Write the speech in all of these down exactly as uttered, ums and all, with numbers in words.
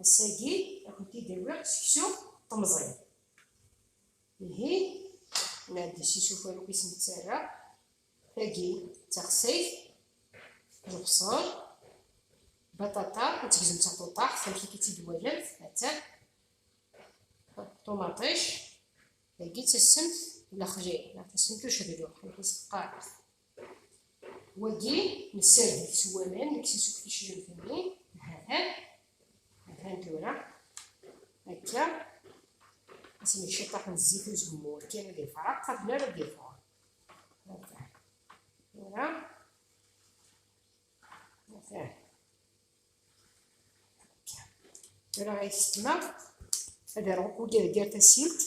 Ass-agi, ad kent-id-awiɣ seksu temẓin. Ihi, nɛeddi s isufar akk i s-nettarra. Tagi d taxsayt, lebṣel, baṭaṭa, ad tegzem taquṭaḥt, amek i tt-id-twalamt, ha-tt-an, ṭumaṭic, tagi d tassemt n lexli, neɣ tassemt n ucedluḥ, amek i s-teqqaremt. Wagi, nessared-it s waman, nekkes-as akk ticellamt-nni, ha-t-an, ha-t-an tura, akka, ad s-neg ciṭṭaḥ n zzit uzemmur, kan ad ifreq, ad nerr ad ifur. Tura, tura ay yessetma, ad rreɣ akk wigi deg yir tasilt.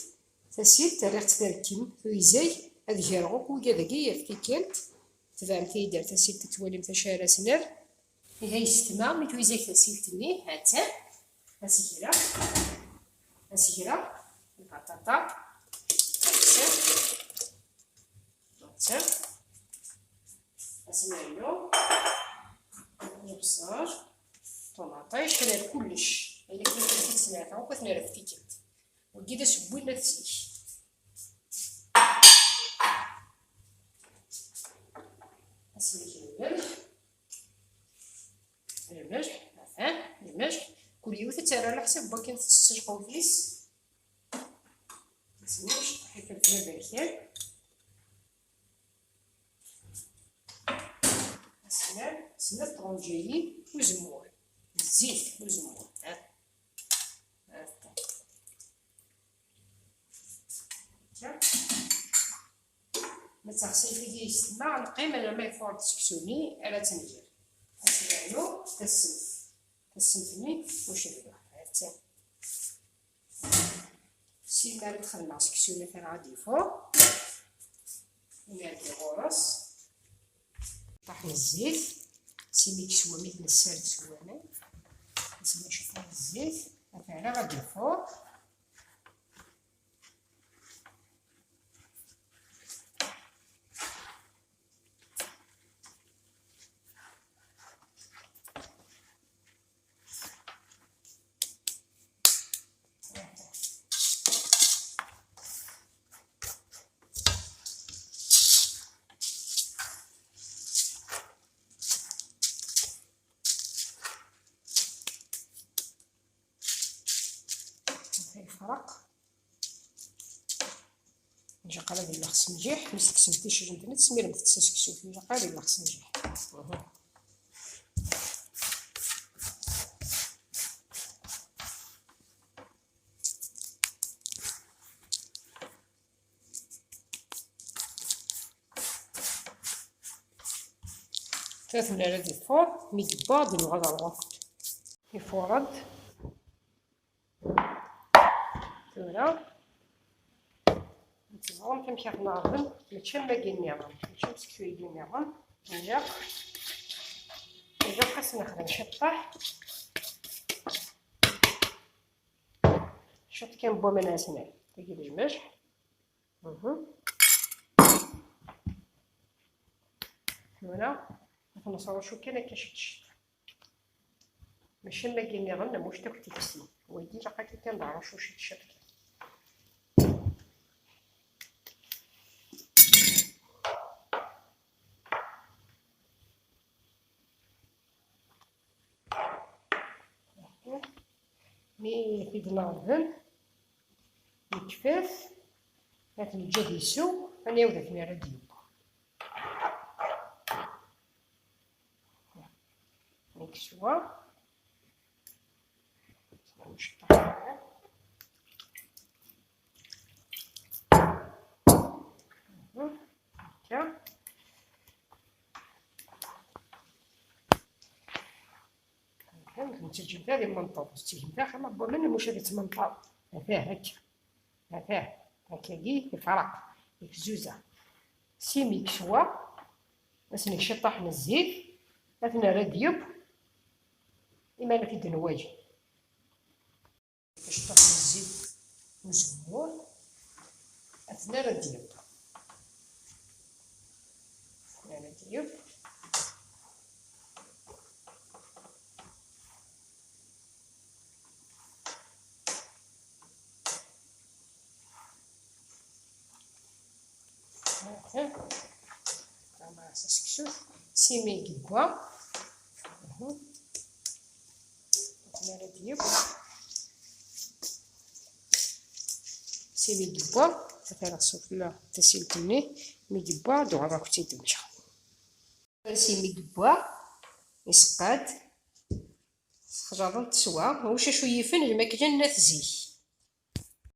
Tasilt rriɣ-tt terkem, tuyzay ad greɣ akk wigi dagi ɣef tikkelt. Tebɛemt-iyi-d ar tasilt ad twalim d acu ara s-nerr. Ihi ay yessetma, mi tuyzay tasilt-nni, ha-tt-an, ad s-greɣ, ad s-greɣ lbaṭaṭa, ha-tt-an. Ass-a, ad s-nernu lebṣel, ṭumaṭic, ad nerr kullec. Ayen akken i tent-id-snerta akk ad t-nerr ɣef tikkelt. Wagi d asewwi n at zik. Ad s-neg lmelḥ. Lmelḥ, atan, lmelḥ. Kul yiwet ad terr ɛla ḥsab n wakken tettett lqut-is. Ad s-neg ciṭṭaḥ ifelfel aberkan. Ad s-nerr snat tɣenǧayin n uzemmur. Zzit n uzemmur. Ha. Ha. Akka. Ma d taxsayt-agi yessetma, neqqim alamma yeffeɣ-d seksu-nni ara tt-nger. Ad s-nernu tassemt. Tassemt-nni n ucedluḥ. Ha-tt-an. Sima ara d-xedmeɣ seksu-nni atan ad d-yeffeɣ. Ad nerr ɣur-s. Ṭaḥ n zzit, simi yekswa mi t-nessared s waman. Sima ciṭṭaḥ n zzit, atan ad d-yeffeɣ. Yefreq. Ilaq ara ad ileɣs mliḥ, mi s-tekksemt ticlemt-nni, tesmiremt-tt s seksu, ilaq ara ad ileɣs mliḥ. Atan ara d-ifuṛ, mi yewwa ad nuɣal ɣer ɣur-kent. Ifuṛ-d. Tura, teẓramt amek ara t-nɛerḍen, mačči am wagi nniḍen, mačči am seksu-agi nniḍen. Ilaq, ilaq ad s-nexdem ciṭṭaḥ. Ciṭ kan n waman asnan, tagi d lmelḥ. Mhm. Tura, ad t-nesrucu kan akka ciṭ ciṭ. Mačči am wagi nniḍen, am wacu akk tiksin. Wagi ilaq akka kan d arucu ciṭ ciṭ kan. Mi t-id-nerden, yekfa-t, ad t-neǧǧ ad isew, ad nɛiwed ad t-nerr ad d-yeww. Mi yeswa, akka. Ur teǧǧimt ara imenṭeḍ, ur teǧǧimt ara axxam n waman, muc ad ittmenṭaḍ. Atah, akka. Atah, akkagi, ifreq, yefzuza. Simi yeswa, ad s-neg ciṭṭaḥ n zzit, ad t-nerr ad d-yeww, imi ara t-id-nwali. Ciṭṭaḥ n zzit n uzemmur, ad t-nerr ad d-yeww. Ad t-nerr ad d-yeww. Aseksu s imi yewwa. Akken ara d-yeww. S imi yewwa, ad t-rreɣ sufella tasilt-nni, mi yewwa, ad uɣaleɣ ad kent-id-mmektiɣ. Ɣer s imi yewwa, iseqqa-d, texlaḍeḍ teswa, ulac acu yifen lmakla n at zik.